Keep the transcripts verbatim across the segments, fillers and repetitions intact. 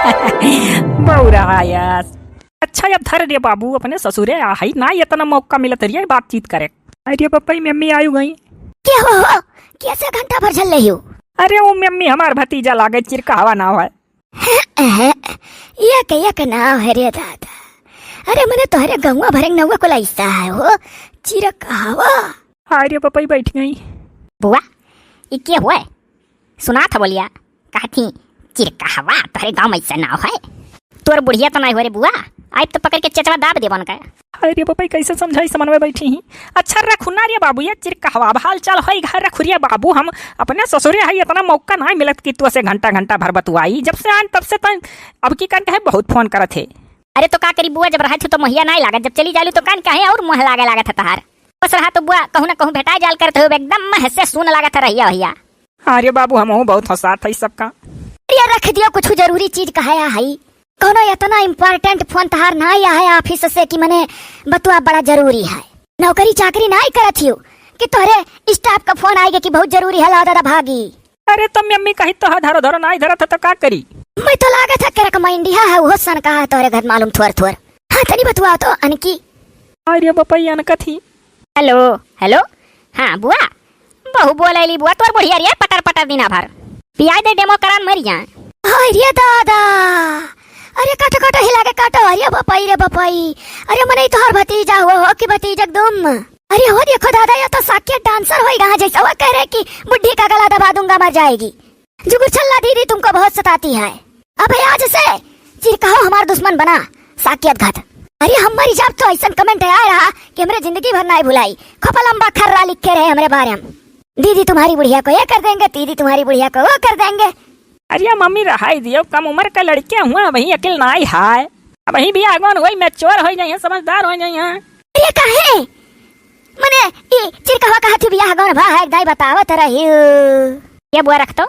बौरा आयस। अच्छा, अब धर रे बाबू, अपने ससुरे आ हई ना, इतना मौका मिलत रिया बातचीत करे। अरे पप्पा, ई मम्मी आयु गई। के हो, हो? कैसे घंटा भर झल रही हो? अरे वो मम्मी, हमार भतीजा लागे, चिरकहवा नाव है। ये के, ये के नाव है रे दादा? अरे मने तोहरे गौवा भरे नौवा को लाइसा है हो, चिरकहवा। अरे पप्पा, ई बैठ गई। बुआ, ई के हुआ? सुनात ह बोलिया, कहत ही, "चिरकहवा, तोहरे गाँव में ऐसा नाव है?" तोर बुढ़िया तो नहीं हो रे बुआ, आइब तो पकड़ के चेचवा दाब देबन का। अरे बापा, कैसे समझाई समन्वय बैठी ही। अच्छा रखु ना रे बाबू, ये चिरकहवा, अब हाल चाल होई घर रखु रे बाबू, हम अपने ससुरे हई, इतना मौका नहीं मिलत कि तू से घंटा घंटा भर बतुआई। जब से आन तब से तो अब की कान कहे बहुत फोन करत है। अरे तो का करी बुआ, जब रहत हूँ तो मोहिया नहीं लागत, जब चली जालू तो कान कहे और मोह लागे लागत है तहार। बस रहा तो बुआ, कहूँ ना कहूँ भेटाए जाल करत हो, एकदम मह से सुन लागत है रहिया भैया। अरे बाबू, हमहू बहुत हंसात है सबका। अरे रख दियो, कुछ जरूरी चीज कहे है, कौनो इतना important फोन तहार ना आया है ऑफिस से कि मने बतुआ बड़ा जरूरी है। नौकरी चाकरी ना ही करत हियो कि तोहरे स्टाफ का फोन आएगा कि बहुत जरूरी है, लाओ दादा भागी। अरे तो मम्मी कही तो है धरो धरो, ना ही धरत है तो का करी? मैं तो लागत है करक मंडिया है, वो सन कहा है तोहरे घर मालूम थोर थोर। हाँ तनी बतुआ तो अनकी। अरे बापा, ये अनकत ही। हेलो, हेलो। हाँ बुआ, बहू बोलैली बुआ, तोर बुढ़िया रे पटर पटर दिना भर पियाई दे, डेमो करान मर जाए। हाय रे दादा, अरे काटो काटो हिला के काटो, अरे बपाई रे बपाई, अरे मने तोहर भतीजा हुआ हो कि भतीजक दुम। अरे हो देखो दादा, ये तो साकेत डांसर होई रहा, जैसे वो कह रहे कि बुढ़ी का गला दबा दूंगा, मर जाएगी। जुगुर छल्ला दीदी तुमको बहुत सताती है। अबे आज से चिरकहो हमार दुश्मन बना, साकियत घात। अरे हम मरी जाब तो ऐसन कमेंट आए रहा कि हमरे जिंदगी भर नाई भुलाई। खपा लंबा खर्रा लिखे रहे हमरे बारे में, "दीदी तुम्हारी बुढ़िया को ये कर देंगे, दीदी तुम्हारी बुढ़िया को वो कर देंगे।" अरे मम्मी रहाई दियो, कम उम्र का लड़के हुआ, वही अकिल नाई है, अब वही भी आगोन वही मैच्योर हो जाइए, समझदार हो जाइए। अरे काहे? मने, ई चिरकहवा कहत हूँ बियाह गौन भा है, एक दाई बतावत रही। ये बुआ रख तो,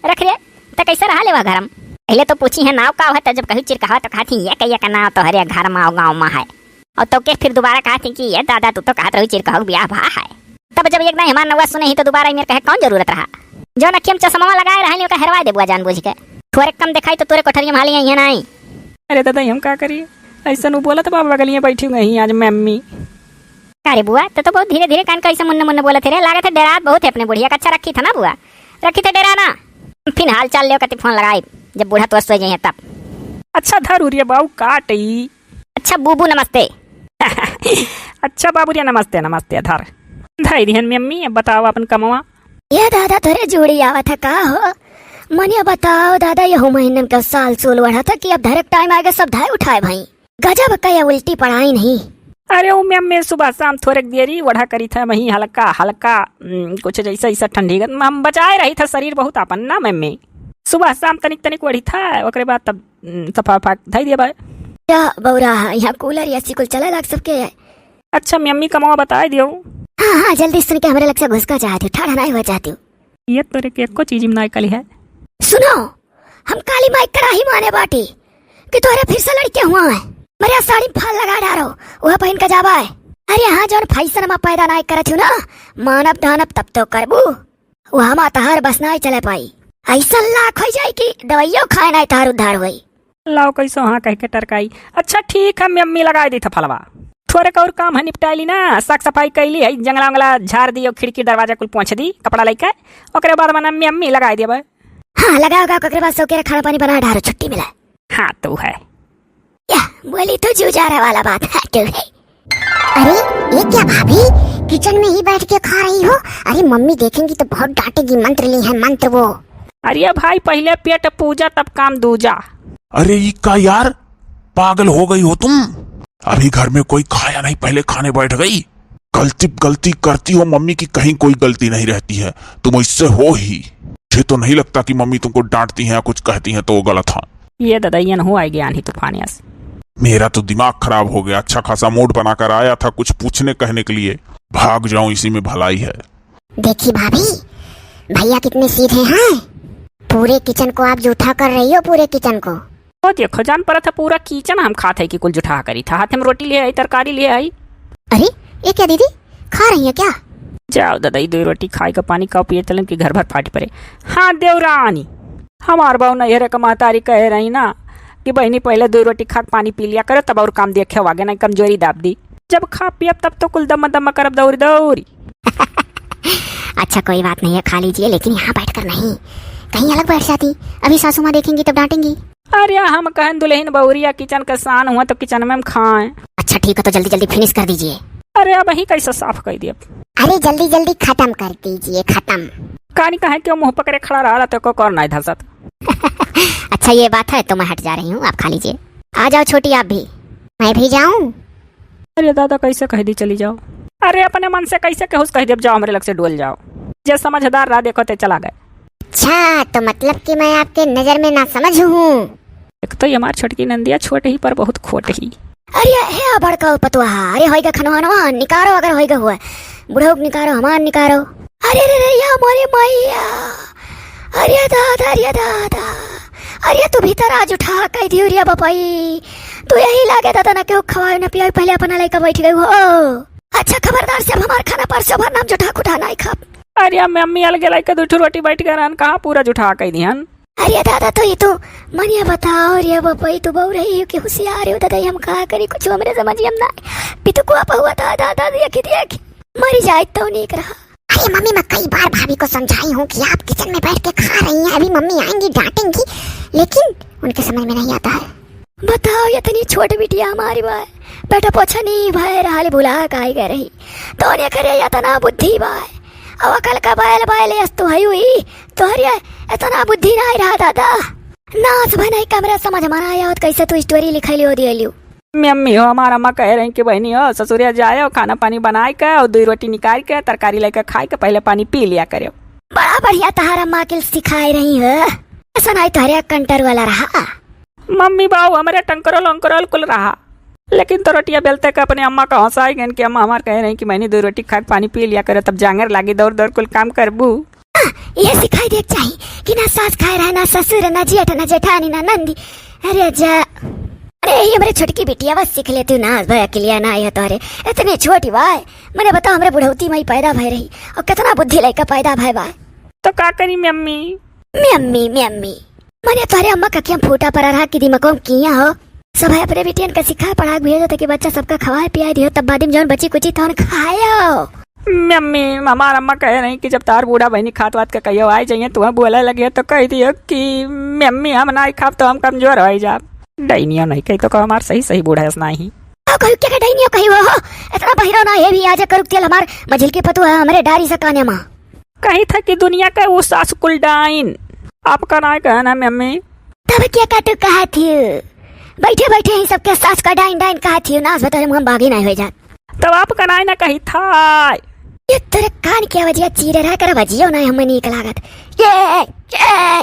रख रे, त कैसे रहा लेवा घर में? पहले तो पूछी है नाव का है, तब जब कही चिरकहवा तो कहत ही ये कहिए का नाव तोहरे घर में गाँव में है। और तो के फिर दोबारा कहत ही कि ये दादा तू तो कहत रही चिरकहवा बियाह भा है। तब जब एक दाई हमार नौवा सुने ही तो दोबारा मेरे कहे कौन जरूरत रहा? जो नखियम चश्मा लगाए रहा नहीं ओका हेरवा दे बुआ जान बूझ के। थोरे कम दिखाई तो तोरे कोठरिया में हाली है नहीं। अरे दादा हम का करी? ऐसा नु बोलत बा बगलिया बैठी हुई आज मम्मी। अरे बुआ, तो, तो बहुत धीरे धीरे कान कैसे मुन्ने मुन्ने बोलत है रे, लागत है डेरात बहुत है अपने बुढ़िया का। अच्छा रखी था ना बुआ, रखी था डेरा ना। फिर हाल चाल ले कति फोन लगाई, जब बूढ़ा तो सो जाइए तब। अच्छा धर उरिया बाऊ काट ई। अच्छा बूबू नमस्ते। अच्छा बाबूरिया नमस्ते, नमस्ते धर। धई दिहन मम्मी, अब बताओ अपन कमवा। ये दादा तोरे जोड़ी आवत है का हो? मनिया बताओ दादा, यहू महीने में का साल सोल बढ़ा था कि अब धरक टाइम आएगा सब धाय उठाए भाई। गजब का ये उल्टी पढ़ाई नहीं। अरे ओ मैम, मैं सुबह शाम थोड़क देरी ओढ़ा करी था, वही हल्का हल्का, उम, कुछ जैसा ऐसा ठंडी गत, हम बचाए रही था शरीर बहुत आपन ना मैम, मैं सुबह शाम तनिक तनिक ओढ़ी था, ओकरे बाद तब, उम, सफा फाक धई दिया बा। क्या बौरा, यहाँ कूलर एसी कुल चला लाग सबके? अच्छा मम्मी कमवा बताए दियो। हाँ हाँ, जल्दी सुन के हमरे लग से घुसका जाती, ठाढ़ा नहीं हुआ जाती। ये तोरे के एको चीज में ना कली है। सुनो, हम काली माई कड़ाही माने बाटी कि तोहरे फिर से लड़के हुआ है। मरे साड़ी में फाल लगा डारो, वह पहन के जावा है। अरे हाँ, जौन फैशन में पैदा ना करत हूँ ना, मानब दानब तब तो करबू। वह मा तहार बस ना चले पाई। ऐसा लाख हो जाए कि दवाइयों खाए ना तहार उद्धार होई। लाओ कैसो हाँ कह के टरकाई। अच्छा ठीक है, मम्मी लगाए दी था फलवा। थोड़े का और काम है निपटाई ली ना, साफ सफाई कैली है, जंगला उंगला झाड़ दियो, खिड़की दरवाजा कुल पोंछ दी, कपड़ा लेके, ओकरे बाद मना मम्मी लगाए दिया बा। हाँ लगाओ गाओ, ओकरे बाद सो के खाना पानी बना डारो, छुट्टी मिला। हाँ तू है। या बोली तो जूझारा वाला बात है तू है। अरे ये क्या भाभी, किचन में ही बैठ के खा रही हो? अरे मम्मी देखेंगी तो बहुत डांटेगी, मंत्र ली है मंत्र वो। अरे भाई पहले पेट पूजा तब काम दूजा। अरे ई का यार, पागल हो गई हो तुम? अभी घर में कोई खाया नहीं, पहले खाने बैठ गई। गलती गलती करती हो मम्मी की, कहीं कोई गलती नहीं रहती है, तुम ऐसे हो ही। मुझे तो नहीं लगता कि मम्मी तुमको डांटती हैं या कुछ कहती हैं तो वो गलत है। ये दादा, ये न हो आएगी आंधी तूफान यस। मेरा तो दिमाग खराब हो गया, अच्छा खासा मूड बनाकर आया था कुछ पूछने कहने के लिए, भाग जाऊं इसी में भलाई है। देखी भाभी, भैया कितने सीधे हैं, पूरे किचन को आप जूठा कर रही हो, पूरे किचन को। ओ देखो जान पड़ा था, पूरा किचन हम खात है कि कुल जूठा करी था, हाथ में रोटी ले आई, तरकारी ले आई। अरे ये क्या दीदी, खा रही है क्या? जाओ दादा, ई दो रोटी खाए का पानी का पिए चलन कि घर भर फाट पड़े। हाँ देवरानी, हमार बाऊ नैहरे का महतारी कहे रही ना, कि बहिनी पहिले दुइ रोटी खा के पानी पी लिया करो, तब और काम देखे आगे, नहीं कमजोरी दाब दी। जब खा पियब तब तो कुल दम दम करब दौरी दौरी। अच्छा कोई बात नहीं है, खा लीजिए, लेकिन यहाँ बैठकर नहीं, कहीं अलग बैठ जाती, अभी सासू माँ देखेंगी तब डांटेंगी। अरे हम कहन दुल्हन बहुरिया किचन का शान हुआ तो किचन में हम खाएं। अच्छा ठीक है, तो जल्दी जल्दी finish कर दीजिए। अरे अब ही कैसे साफ कर दिया। अरे जल्दी जल्दी खत्म कर दीजिए, खत्म। कानी कहे कि वो मुंह पकड़े खड़ा रहा तो को कौन नहीं धसत। अच्छा ये बात है, तो मैं हट जा रही हूँ, आप खा लीजिए। आ जाओ छोटी आप भी। मैं भी जाऊँ? अरे दादा कैसे कह दी चली जाओ। अरे अपने मन से कैसे कहूस कह देब जाओ हमरे लग से डोल जाओ। जे समझदार रहा देखो ते चला गए। अच्छा तो मतलब कि मैं आपके नजर में ना समझ हूँ। एक तो ये हमार छोटकी नंदिया छोट ही पर बहुत खोट ही। अरे हे बड़का पतुआ, अरे होइगा खनवा नवा निकारो, अगर होइगा हुआ बुढ़ऊ के निकारो, हमार निकारो। अरे रे रे या मोरे मैया, अरे दादा, अरे दादा, अरे तू भीतर आज उठा कह दियो रे बपई, तू यही लागे दादा ना केहू खवाए ना पियाए, पहले अपना लइका बैठ गई हो। अच्छा खबरदार से अब हमार खाना परसो भर नाम जुठा खुठा नहीं खाब। अरे मम्मी अलगे लइका दू ठो रोटी बैठ गए रहन, कहाँ पूरा जुठा कह दिहन। अरे दादा, तो ये तो मनिया बताओ रे बपई, तू बहु रही हो कि होशियार हो दादा, हम का करी, कुछ हमरे समझ हम ना। पितुकुआ पहुआ था दादा, देख देख मरी जाए तो नीक रहा। अरे मम्मी, मैं कई बार भाभी को समझाई हूँ कि आप किचन में बैठ के खा रही हैं, अभी मम्मी आएंगी डांटेंगी, लेकिन उनके समझ में नहीं आता है। बताओ, इतनी छोट बिटिया हमारी बाय, बेटा पोछा नहीं भाई, रहल भुला काई गए रही, तो उन्हें करे इतना बुद्धि बाय, अब अकल का बैल बैल यस तो है हुई, तोहरे इतना बुद्धि नहीं रहा दादा। नास भनई कमरे समझ में ना आया होत, कैसे तू story लिखैली हो दियलियो। मम्मी हो, हमार अम्मा कह रही कि बहिनी हो, ससुरिया जाए और खाना पानी बनाए के और दुई रोटी निकाल के तरकारी लेके खाए के पहले पानी पी लिया करे। बड़ा बढ़िया तहार अम्मा अकिल सिखाए रही हो। ऐसा नहीं तोहरे कंटर वाला रहा। मम्मी बाऊ हमरे टंकरोल अंकरोल कुल रहा, लेकिन तो रोटिया बेलते के अपने अम्मा का हंसाई गन कि अम्मा हमार कह रही कि बहिनी दुई रोटी खा के पानी पी लिया करे, तब जांगर लागी दौड़ दौड़ कुल काम करबू। हाँ, ये सिखाई दे चाही कि ना सास खाए रहे, ना ससुर, ना जेठ, ना जेठानी, ना नंदी। अरे जा, अरे यही हमरे छोटकी बिटिया बस सीख लेती हूँ ना, भाई अकेलिया ना आई है तोहरे, इतनी छोटी बाय। मने बताओ, हमरे बुढ़ौती में ही पैदा भय रही और कितना बुद्धि लइका पैदा भय बाय। तो का करी मम्मी? मम्मी, मम्मी, मने तोहरे अम्मा का क्या फूटा पड़ा रहा कि दिमागों में किया हो। सब है अपने बिटियन का सिखा पढ़ा के भेजो ताकि बच्चा सबका खवाए पियाए दियो, तब बाद में जौन बची कुची तौन खायो। मम्मी, हमार अम्मा कहे रही कि जब तार बूढ़ा बहनी खात वात के कहियो आए जाइए, तुम्हें बोले लगे तो कह दियो कि मम्मी हम ना खाब तो हम कमजोर हो जाब। डैनियो नहीं कही तो कहो हमार सही सही बूढ़ा ऐसा नहीं। आओ कहो क्या डैनियो कही हो, इतना बहिरो ना है भी आज करुक तेल हमार मझिल के पतु है हमरे डारी से काने माँ। कही था कि दुनिया का वो सास कुल डाइन। आपका ना कहना मम्मी। तब क्या का तू कहा थी? बैठे बैठे ही सबके सास का डाइन डाइन कहा थी, नास बता हम भागी नहीं हो जात। तब आपका नाई ना कही था। ये तोरे कान के आवाजिया चीरे रहा कर, आवाजियो ना हमें नीक लागत। ये, ये,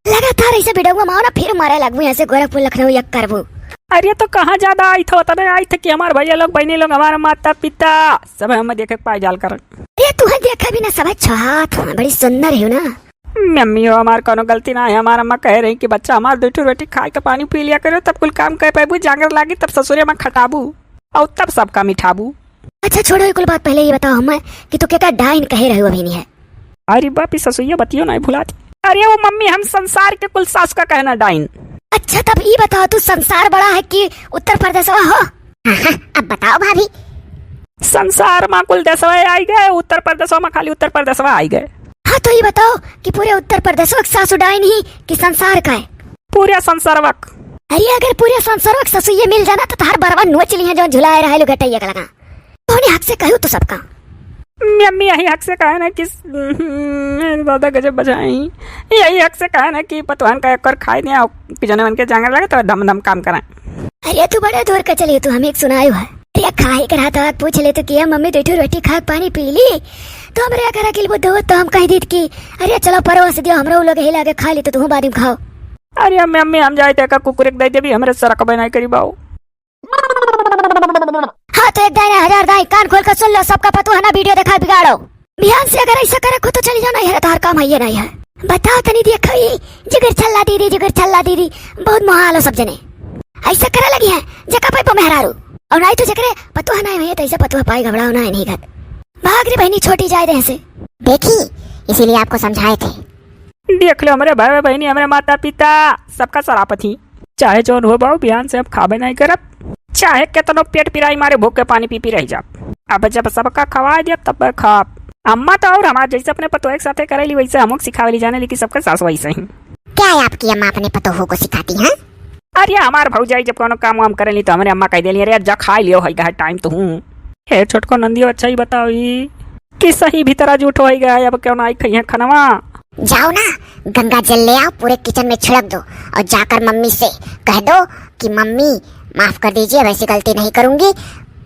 लगातार ऐसे बिडौआ माओ ना, फिर मारे लगबू यहाँ से गोरखपुर लखनऊ एक करबू। अरे तो कहाँ ज्यादा आई था, उतने आई थे कि हमारे भैया लोग बहनी लोग हमारे माता पिता सब हमें देखे पाए जाल कर। अरे तू है देखे भी ना सब है छहात, हाँ, बड़ी सुंदर है ना। मम्मी हो हमार कोनो गलती ना है, हमार अम्मा कह रही कि बच्चा हमार दो ठो रोटी खाए के पानी पी लिया करो, तब कुल काम कर पाबू, जांगर लागी तब ससुरे में खटाबू और तब सब काम इठाबू। अच्छा छोड़ो ये कुल बात, पहले ये बताओ हमें कि तू केका डाइन कहे रहे हो अभी नहीं है। अरे बाप, ई ससुइया बतियो नहीं भुलाती। अरे वो मम्मी, हम संसार के कुल सास का कहना डाइन। अच्छा तब ई बताओ, तू संसार बड़ा है कि उत्तर प्रदेश हो? हाँ, हाँ, अब बताओ भाभी। संसार मा कुल देशवा आई गए, उत्तर प्रदेशवा मा खाली उत्तर प्रदेशवा आई गए। हाँ तो ई बताओ कि पूरे उत्तर प्रदेशवा के सासु डाइन ही कि संसार का है? पूरे संसारवा के। अरे अगर पूरे संसारवा के ससुइये मिल जाना तो तहार बरवा नोच ली है जो झुलाए रहे लो घटैया का लगा। तोहनी हक से कहू तो सबका। मम्मी यही हक से कहे ना कि मेरे दादा गजब बजाई, यही हक से कहे ना कि पतवान का एक और खाए दिया कि जने मन के जांगर लगे तो धम धम काम करें। अरे तू बड़े दूर का चली, तू हमें एक सुनायो है। अरे खाए के रहा तो पूछ ले तो किया मम्मी दो ठो रोटी खा के पानी पी ली तो हमरे अगर अकिल बुद्धि हो तो हम कह दीत कि अरे चलो परोस दियो, हमरो लोग ही लागे खा ली तो तू बाद में खाओ। अरे मम्मी हम जाए तेका कुकुर के दे देबी, हमरे सरक बनाए करी बाऊ। हाँ तो एक दाई ना हजार दाई, कान खोल के सुन लो, सबका पतुआ ना वीडियो देखा बिगाड़ो। बिहान से अगर ऐसा करे खुद तो चली जाओ, नहीं है तार काम है ये नहीं है। बताओ तनी देखो ये जुगर छल्ला दीदी, जुगर छल्ला दीदी, बहुत महाल हो सब जने। ऐसा करे लगी है जका पे मेहरारू। और नहीं तो जकरे पतुआ ना है तो ऐसा पतुआ पाए घबराओ ना है नहीं घट। भाग रे बहनी छोटी जाए दे से। देखी, इसीलिए आपको समझाए थे। देख लो हमरे भाई बहनी, हमरे माता पिता, सबका सरापत ही। चाहे जौन हो बाऊ, बिहान से अब खाबे नहीं करब, चाहे केतनो पेट पिराई मारे, भूख के पानी पी पी रह जाब। अब जब सबका खवाए दिया तब खाब। अम्मा तो और हमार जैसे अपने पतोह के साथे करेली वैसे हमहू सिखावेली, जाने ली कि सबके सास वैसे ही। क्या है आपकी अम्मा अपने पतोह को सिखाती हैं? अरे हमार भौजाई जब कोनो काम वाम करेली तो हमरे अम्मा कह देली, "अरे जा खाई लियो, है गए टाइम तो हूँ।" हे छोटको नंदियो, अच्छा ही बताओ ई कि सही भीतरा झूठो है गए, अब क्यों ना आई खइहे खनवा? जाओ ना, गंगा जल ले आओ, पूरे किचन में छिड़क दो और जाकर मम्मी से कह दो कि मम्मी माफ कर दीजिए, वैसी गलती नहीं करूंगी,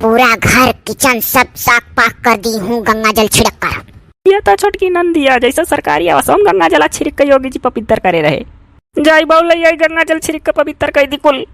पूरा घर किचन सब साफ पाक कर दी हूँ गंगा जल छिड़क कर। ये तो छोटकी नंदिया जैसे सरकारी आवासों में गंगा जला छिड़क के योगी जी पवित्र करे रहे। जाई बाऊ ले आई गंगा जल छिड़क के पवित्र कर दी कुल।